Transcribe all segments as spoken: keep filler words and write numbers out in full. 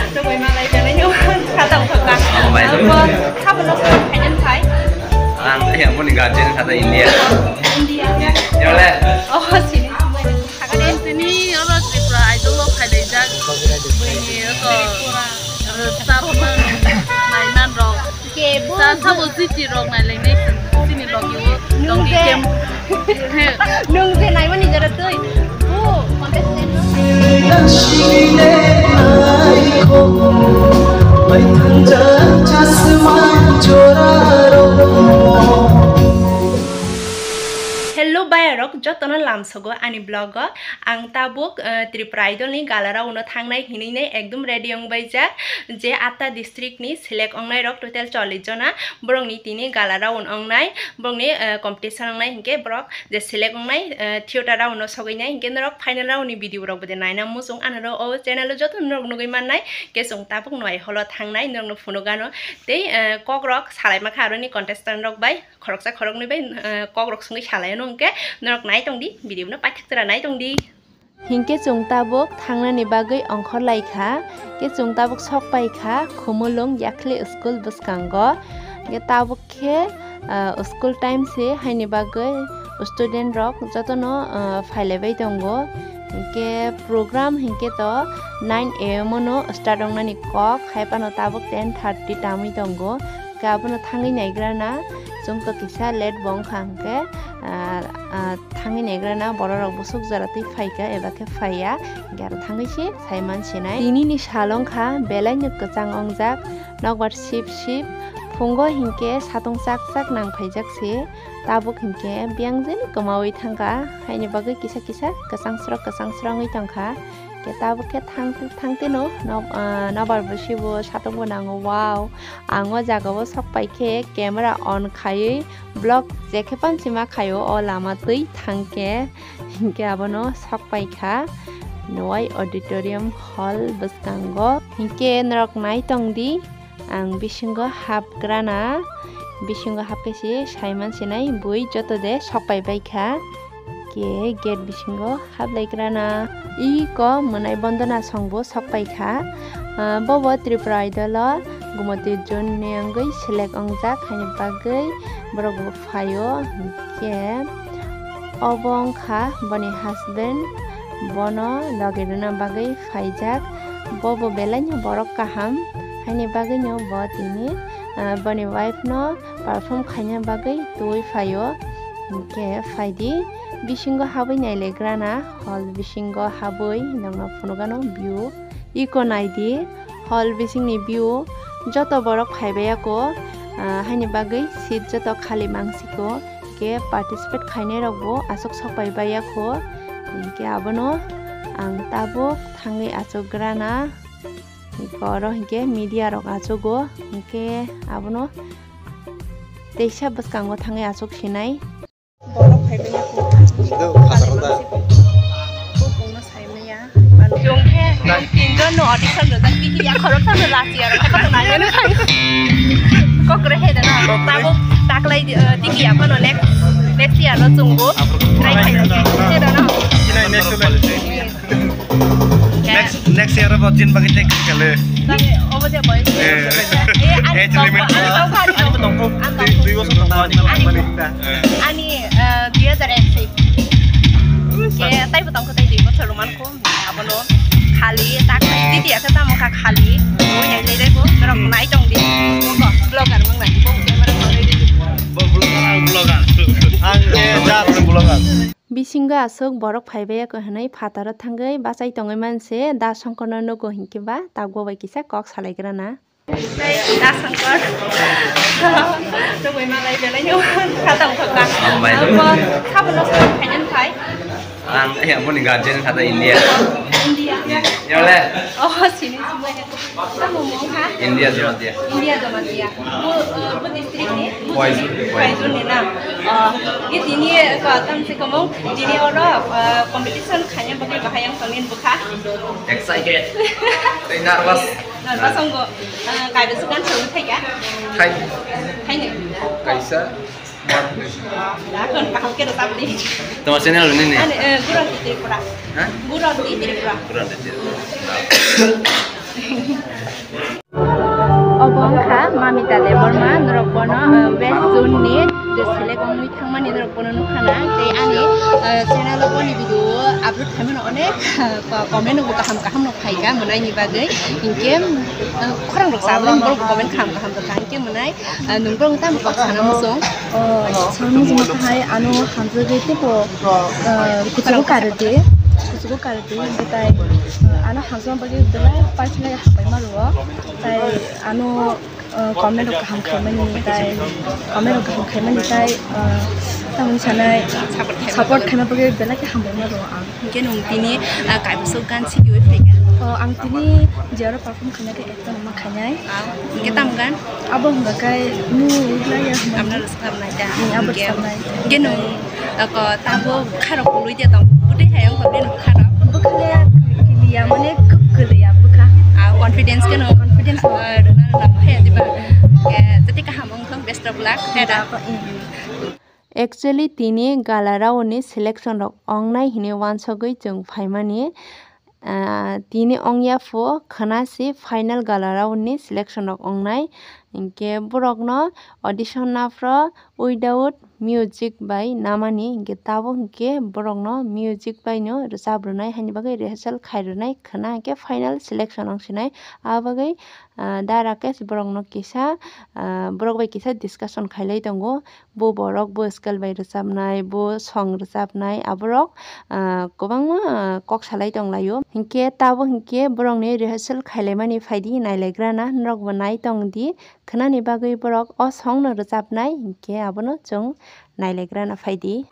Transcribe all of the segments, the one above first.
Tubui malai belai no kata uthokha. Bai. Abo sabono sa khainani phai. Ang ayang boni guardian kata India. India. Yole. Oh, sini. Tini oro Tripura Idol o phailaijak. Buini oro rwchapman naiman rok. Sa sabo siti rok nailainai chini logi o. Nung je naimani jora twi. Bu contestant no. Hello bayarok, jotono lamsogo ani vlog o. Ang tabuk, eh, Tripura Idol ni gala round o thangnai hinui nai ekdum ready wng baijak. Je atta district ni select wngnai rok total chollish jona. Borok ni tini gala round wngnai, borok ni, eh, competition wngnai hinkhe borok je select wngnai, eh, theatre round o sogwi nai hinkhe norok final round ni video rok bo de naina muchung anoro o channel o joto norok nugwi mannai. Khe chwng tabuk noi holo thangnai norok no phunuk ano tei, eh, kok rok salai makha aroni contestant rok bai. Khoroksa khoroknwi bai, eh, kok rok swngwi salaio no hwnkhe norok nai tongdi, video no paithak jora nai tongdi. Hinkhe chwng tabuk thangnani bagwi ongkhor lai kha, khe chwng tabuk sok pai kha Khumulwng Yakhli school bwskango. Hinkhe tabuk khe, eh, school time se haini bagwi student rok jotono, eh, phailaibai tongo. Hinkhe program hinkhe to nine A M o no start wngnani kok, hai phano tabuk ten thirty tamwi tongo. Khe abono thangwi naigrana, chwng to kisa late bo wngkha hwnkhe, ah, ah, thangwi naigrana bororok bwswk jora twi phaikha eba khe phaiya, hwnkhe aro thangwi se saiman sinai. Tinini sal wngkha belaino kwchang wngjak, nokbar sip sip, phungo hinkhe satung chak chak nang phaijak se, tabuk hinkhe biyang jani kwmaui thangkha, haini bagwi kisa kisa kwchang srok kwchang srok wngwi tongkha. Khe tabuk khe thang, thang tino nok, ah, nobar bwswi bo satung bo nango. Wow, ang o jaga o sok pai khe camera on khaiwi vlog je khe panchima khaio o lama twi thang khe. Hinkhe abono sok pai kha Nowai Auditorium Hall bwskango. Hinkhe norok nai tong di, ang bisingo hap grana, bisingo hap khe se saiman sinai bui joto de sok pai bai kha. Khe gate bisingo hablaigrana. Iko mwnai bondona songbo sokpaikha. Ah, bobo Tripura Idol o Gumoti Jun ni wngwi select wngjak haini bagwi borok bo phaio. Hinkhe obo wngkha boni husband, bono logi rwna bagwi phaijak. Bobo belaino borok kaham haini bagwino bo tini, ah, boni wife no perform khaina bagwi twi phaio. Hinkhe phaidi, bisingo habwi nailegrana, hall bisingo habwi nokno phunukgano view. Iko naidi, hall bisingni view. Joto borok phaibai ako, ah, haini bagwi seat joto khali mangsiko. Khe participate khainai rokbo aswk sokpai bai ako. Hinkhe abono ang tabuk thangwi achukgrana. Hinkhe oro hinkhe media rok achugo. Hinkhe abono teisa bwskango thangwi achuk sinai. Borok phaibai ya kho. Chwng khe chwng tinjon no audition rwjak tiki ya khorok thang no last year khe koto nangya no thang. Kok re he dana. Tabuk taklai, eh, tiki ya kono next, next year no chwngbo. Try khai rok khe dana. Next, next year abo jin bagwi tei kale. Obo je boy. Eh. Eh, ani age limit. Ani tongkha, ani tongkha. Ani tongkha. Dui, dui bosor tongkha ani. Ani, eh, dui hajar ek sik. Ke, taibo tongkha tei dui bosor rwman kho. Abono khali, tak, titi asa tamo kha khali. Oya, jai jai bo, norok nai tong di. Bo, vlogger mang nai, bo, camera mang nai di. Bo, vlogger, ang vlogger. Ang, eh, just vlogger. Bisingo aswk borok phaibai ako hwnwi phataro thangwi bachai tongwi manse Da Songkorno nugo hinkhe ba takbo bai kisa kok salaigrana. Da Songkor. Tubui malai belai no khatang thokha. Hambai. Abo sabono sa khainani phai. Ang, eh, aboni guardian kata India. India. Yole. Oh, sini sini. Tamo mong ha? India Jamatia. India Jamatia. Bu, eh, bu district ni? Bu Paizu. Paizu ni na. Oh, ye tini, eh, ko tam se komong, tini oro, eh, competition khanya bagwi bahai ang tongin bukha. Excited. Tei nervous. Nervous ang go. Eh, kai besu kan song thai ya? Thai. Thai ni. Kaisa. Dakon kaham ke rwchap di. Toma channel ni ni? Ani, eh, Guranti Tripura. Ha? Guranti Tripura. Guranti Tripura. Debbarma, norok bono, uh, West Zone ni je select wngwi thangmani norok bono nukha na. Tei ani, uh, channel o boni video upload khaimano onek, uh, comment rok bo kaham kaham rok phaikha mwnaini bagwi. Hinkhe, uh, khorang rok sabwi borok comment kaham kaham rok kha. Hinkhe mwnai, uh, nwng borok tamo kok sana muchung? Oh, sana muchung kha hai ano hamjagwi teibo, uh, kuchugo karwi di, kuchugo karwi di, hinkhe tai, uh, ano hamjakma bagwi belai personally hambai ma rwo. Tai ano uh, comment rok kaham khaimani tai, comment rok kaham khaimani tai, uh, tamoni sanai support khaima bagwi belai khe hambai ma rwo ang. Hinkhe nwng tini, uh, kaibwswk gan sikiui phaikha? Oh, ang tini jero perform khaina khe ekta nangma khainai. Ah, hinkhe tamo gan? Abo hwnba khe nini laya hwnba. Abno rwchapnai da? Hmm, abo rwchapnai. Hinkhe nwng Ako tabo bwkharok kwlwi de tong. Bwtwi hai wngkha bini bwkharok. Bwkha le kiliya, mane kwk kwlwiya bwkha. Ah, confidence khe no. Confidence no. Ah, rwna rwna phaya diba. Khe jati kaham wngthong, best of luck. Dada. Dada, mm. Actually, tini gala round ni selection rok wngnai hinwi wansugwi chwng phaimani. Ah, tini ongya pho khwna si final gala round ni selection rok wngnai. Hinkhe borokno audition naphro without music bai namani, hinkhe tabuk hinkhe borokno music bai no rwchap rwnai, haini bagwi rehearsal khai rwnai khwna, hinkhe final selection wng sinai. Abo bagwi, ah, Da Rakesh borokno kisa, ah, borok bai kisa discussion khailai tongo. Bo borok bo scale bai rwchapnai, bo song rwchapnai, aborok, ah, kwbangma, ah, kok salai tonglaio. Hinkhe tabo hinkhe borokni rehearsal khailaimani phaidi nailaigrana, norokbo nai tongdi, khwnani bagwi borok o songno rwchapnai, hinkhe abono chwng nailaigrana phaidi.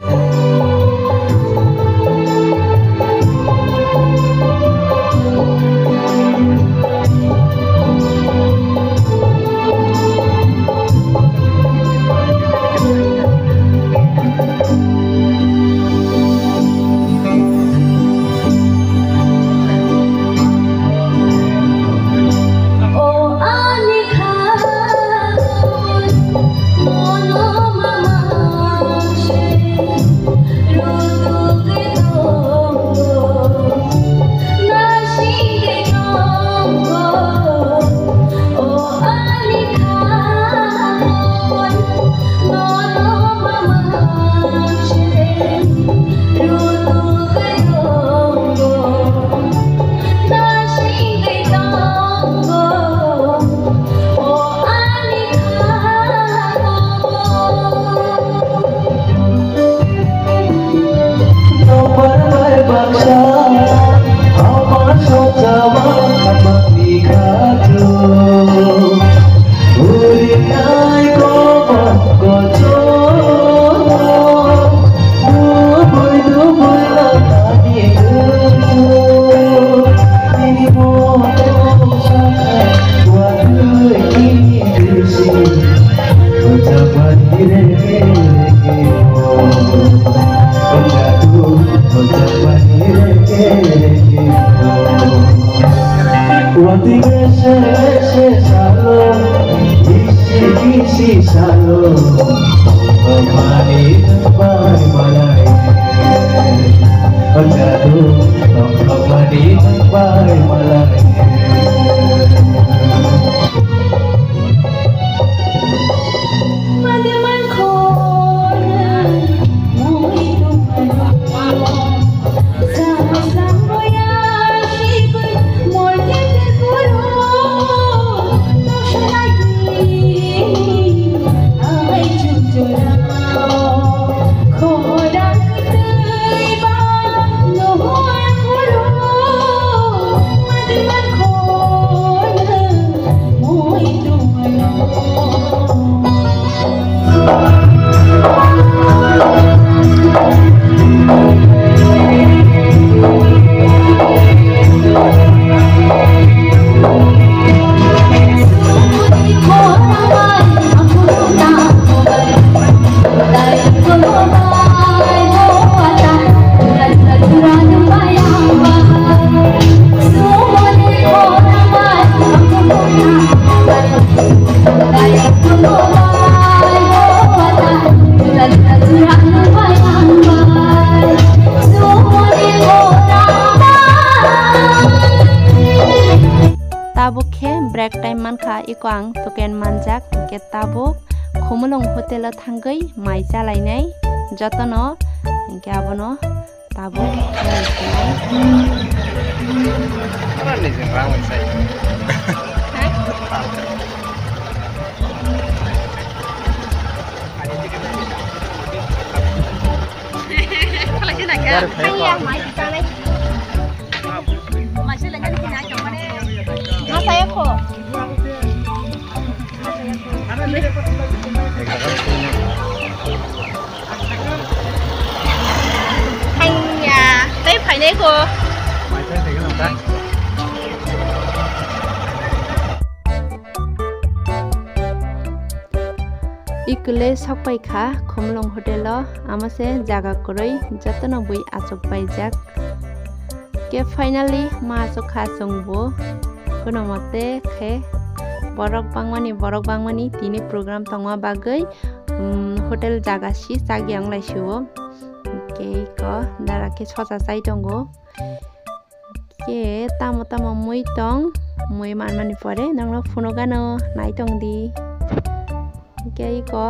Tabuk khe Break time mankha, eko ang token manjak, hingke tabuk Khumulwng hotel o thangwi mai chalainai jotono, hingke abono tabuk nai sinai. Thangya, tei phainai kho. Ikule sokpai kha Khumulwng hotel o, amo se jaga kwrwi jotono bui achuk paijak. Ke finally ma achuk kha chwngbo, kono mote khe borok bangmani, borok bangmani tini program tongma bagwi, um, hotel jaga si chak yang lai sio. Ke ko dara ke sosa chai tongo. Ke tamo tamo mui tong, mui manmani pore nokno phunukgano nai tong di. Hingke iko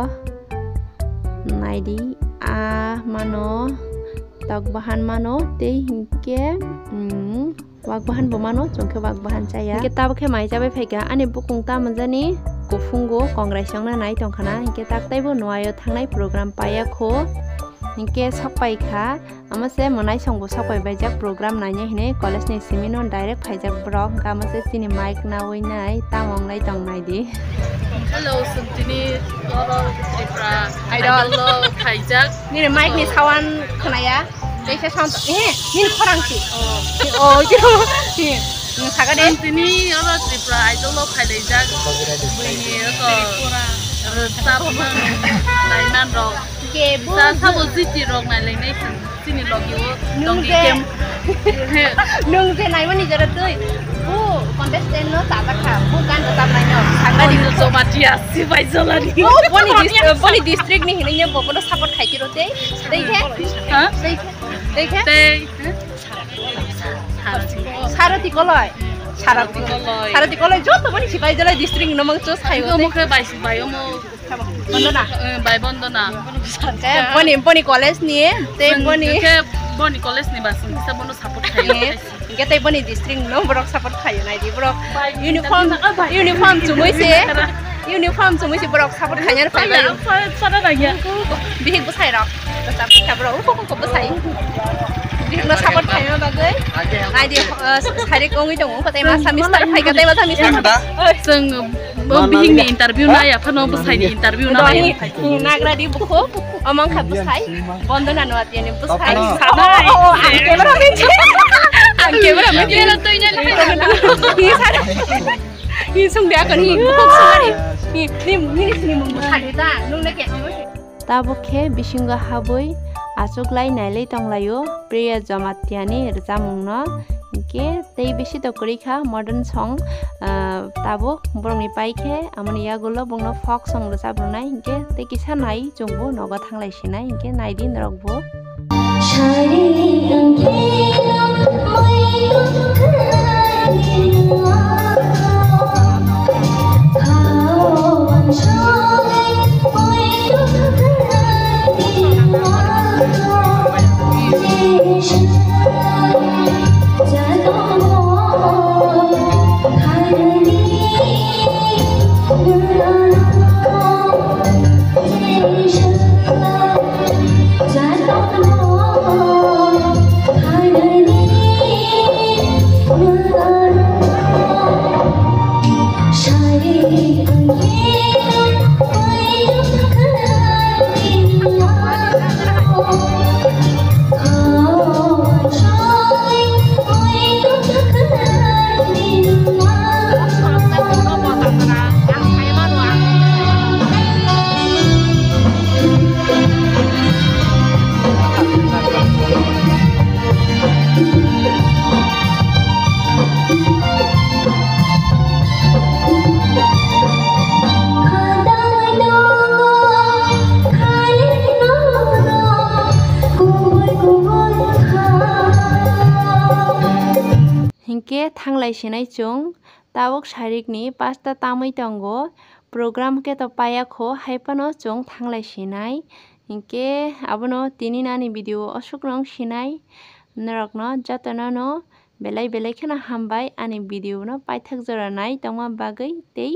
nai di, a mano, tok bahan mano, tei hingke, mm, wak bahan bo mano, chwng khe wak bahan chaya. Hingke tabuk khe mai chabai phaikha, ani bukung ta manjani kuphungo kongrai se wngna nai tongkhana, hingke tak taibo nuaio thangnai program paiya kho, hingke sok paikha. Amo se mwnai songbo sokpai baijak program naina hinwi college ni simi no direct phaijak borok. Hwnkhe amo se chini mic nawi nai tamo wngnai tong nai di. Hello, chwng tini oro Tripura Idol. Idol o phaijak. Nini mic ni sound khwnaya. Teisa sound, eh, nini khorang si. Oh. Oh, yo. Nini saga de. Chwng tini oro Tripura Idol o phailaijak. Buini oko rwchapmung naiman rok. Ke bo sa sabo city rok nai lai nai chwng chini logi o. Nung tongdi je, kem. Nung je naimani jora twi. Bo contestant no chajak kha. Bo gan rwchap nai no. Sangari no Jomatia sibai jolani. Oh, boni dis-, boni district ni hinwi bo bono support khai tiro tei. Tei khe? Ha? Tei khe? Tei khe? Tei. Saroti Koloi. Saroti Koloi. Saroti Koloi joto boni sibai jolai district no mang choose khai. Omo khe bai sibai omo. Bondona. Eh, bai Bondona. Eh, boni, boni college ni, tei boni. Khe boni college ni ba sing kisa bono support khayo. Eh, hingke tei boni district no borok support khayo nai di borok. Uniform, uniform chumui se, uniform chumui se borok support khayo phai bai. Bihik bwsai rok. Bwsa bwsa borok uko uko bwsai. Bihik no support khayo bagwi. Nai di, eh, sari kongwi tongo, kotai masa mister phai, kotai masa mister. Chwng Bo bihik ni interview na ya phano bwsai ni interview na ya. Nagra di bukho, omang kha bwsai, Bondona Nuatia ni bwsai. Oh, oh, oh, ang camera man. Ang camera man. Ni sar. Ni sung dia kan ni bukhok sung ni. Ni, ni, ni, ni mung bwsai ta, nung na ke. Tabuk khe bisingo habwi achuklai nailai tonglaio Priya Jamatia ni rwchapmungno, hinkhe tei bisi to kwrwi kha modern song, ah, tabuk borokni pai khe amoni yagulo bongno folk song rwchap rwnai, hinkhe tei kisa nai chwngbo nogo thanglai sinai, hinkhe nai di norokbo. Hinkhe thanglai sinai chwng. tabuk sarikni pasta tamwi tongo, program khe to paya kho, hai phano chwng thanglai sinai. Hinkhe abono tini ani video o aswk rwng sinai. Norokno jotono no belai belai kheno hambai ani video no paithak jora nai tongma bagwi tei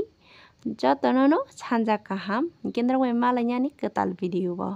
jotono no sanja kaham. Hinkhe norok bai malainani kwtal video o.